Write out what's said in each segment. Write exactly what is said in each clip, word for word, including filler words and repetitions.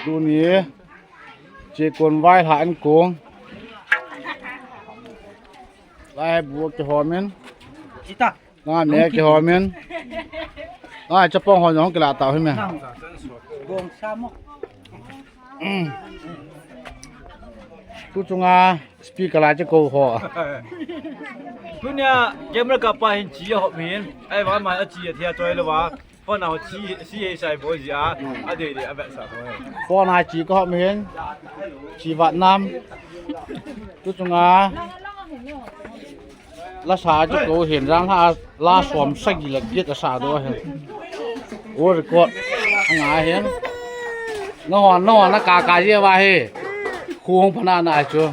Tuni, chekon vai lha an kong. Lai bu kihom in. Chita. Nga me kihom in. Nga chapang hon jong kila tau hi me. Gong sa mo. Tu chunga speaker la che ko ho. Tunia camera kap pa hin chi a hop hin. Ai va ma a chi a thia choi lo va. Phone a ho chi si he sai bo ji a. A de de a ba sa ho. Phone a chi ko hop hin. Chi va nam. Tu chunga. La sa chu ko hin jang ha la som sagi la get a sa do hin. O record. Anga hin. No hon, no hon na ka ka je va he. Khung phana na chu.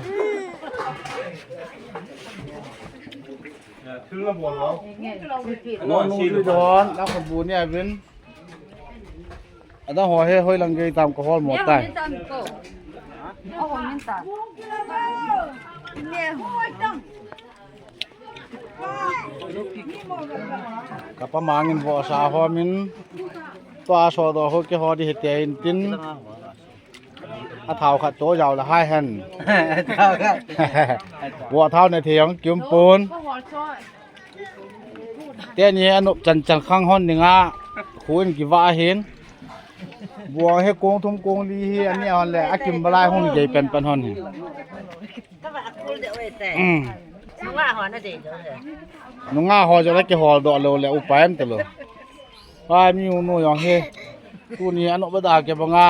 No nu ju don, la ko bu ni a vin. Ada ho he hoi lang gei tam ko hol mo tai. Kapa mangin vo sa ho min. Tua so do ho ke ho di he te in tin. A thau khat to jau la hai hen. Thau khat. Vo thau ne thei jong kium pon. Teni anop chan chan khang hon ninga. Khu in kiva hin. Buang he kong thum kong li hi ani hon le akim balai hon gei pen pen hon hi. Ka ba akul de oi te. Um. Nunga hon a de de. Nunga ho jo la kihol do lo le upai em te lo. Pai mi u nu jong he. Tuni ano ba da ke banga.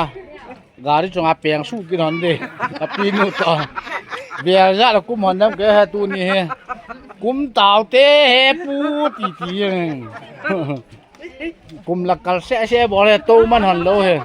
Gari chunga peng su kin hon de. Ka pi nu to. Bel ja la kum hon dam ke he tuni he. Kum tau te he pu ti ti. Kum la kal se se bol he to man hon lo he.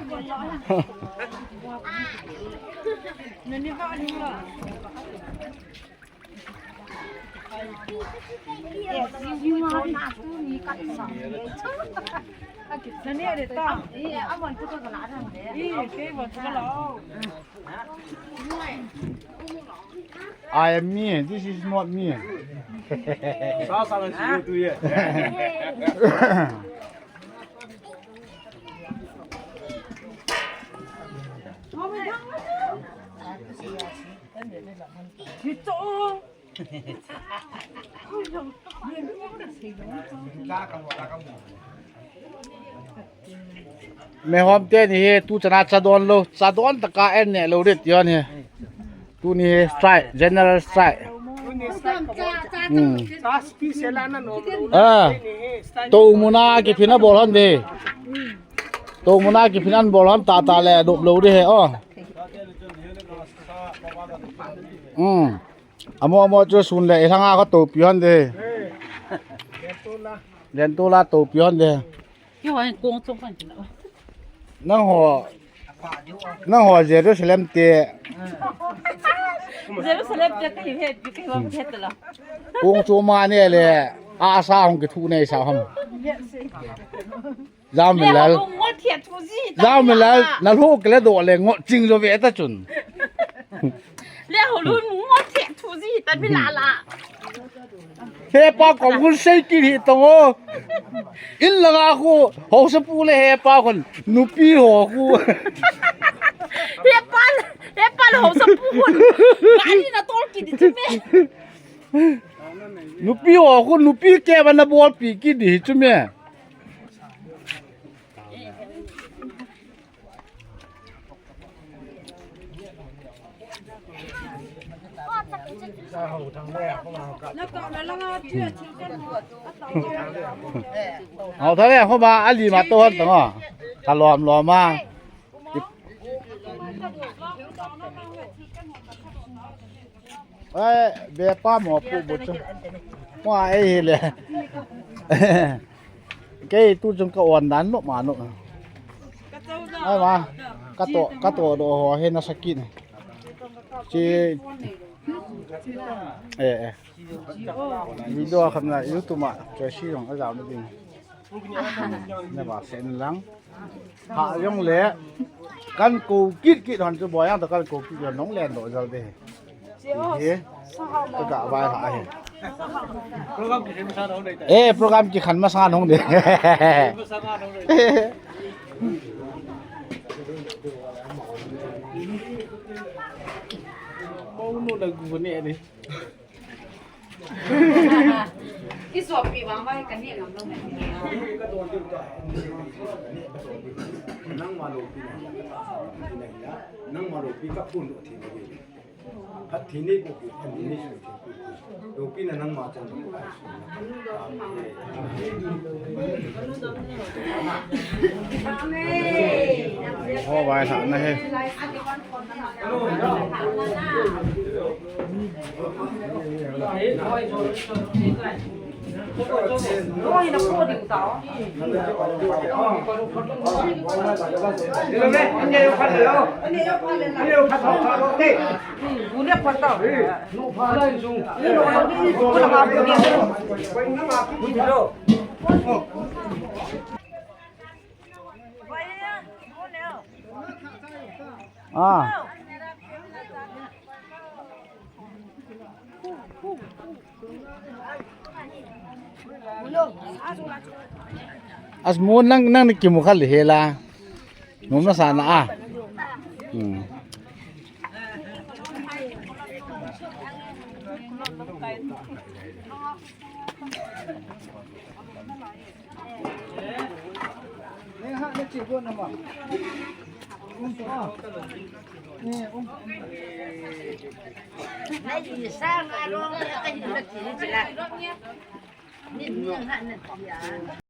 I am me, this is not me. Sa sa na si tu ye. Mehom teni hi tu chana chadon lo, chadon taka en ne lo rit yon hi. Tuni hi strike, general strike. Hmm. Ah, to muna kiphin a bol hon de. To muna kiphin an bol hon tata le dop lo de he, oh. Hmm. Amo amo chu sun le, ilanga ka to pi hon de. Len to la to pi hon de. Kihoi kong chom kan kila. Nang ho, nang ho Jerusalem te. Jerusalem te kahi het, kahi het la. Kong chom ma ne le, a sa hong kithu nei sa ham. Jao Milal. Jao Milal, na lho kele do le ngo ching jo ve ta chun. Le ho lu ngo the thu ji ta mi la la. He pa ko gun sei ki hi to ngo. In la nga khu ho sa pu le he pa kon nupi ho khu. He pa, he pa le ho sa pu kon. Gari na tol ki di chu me. Nupi ho khu nupi ke ba na bol pi ki di chu me. Hau thale, homa, ali ma to han tanga. Ka lom lom a. Ai, be pa mo pu bu chu. Mo ai hi le. Kei tu chung ka on dan no ma no. Ai ma, ka to, ka to do ho he na sakin. Chi. Eh, eh. Video khat na YouTube ma, choi si jong a jam ding. Na ba sen lang. Ha jong le. Kan ko kit kit hon chu boi ang to kan ko kit hon nong len do jal de. Ye. Ka ga vai ha he. Eh, program ki khan ma sa nong de. Lagu ne ni. Isopi bang bai ka ne ngam lou. Nangma loupi na, nangma loupi ka phun lou thi na. Phat thi nei ko, phat thi nei su thi ko. Loupi na nangma chang ko. Amen. Ho bai sa na he. Ah. Asmun nang, nang ni kimu khal hela. Nom na sa na a. Hmm.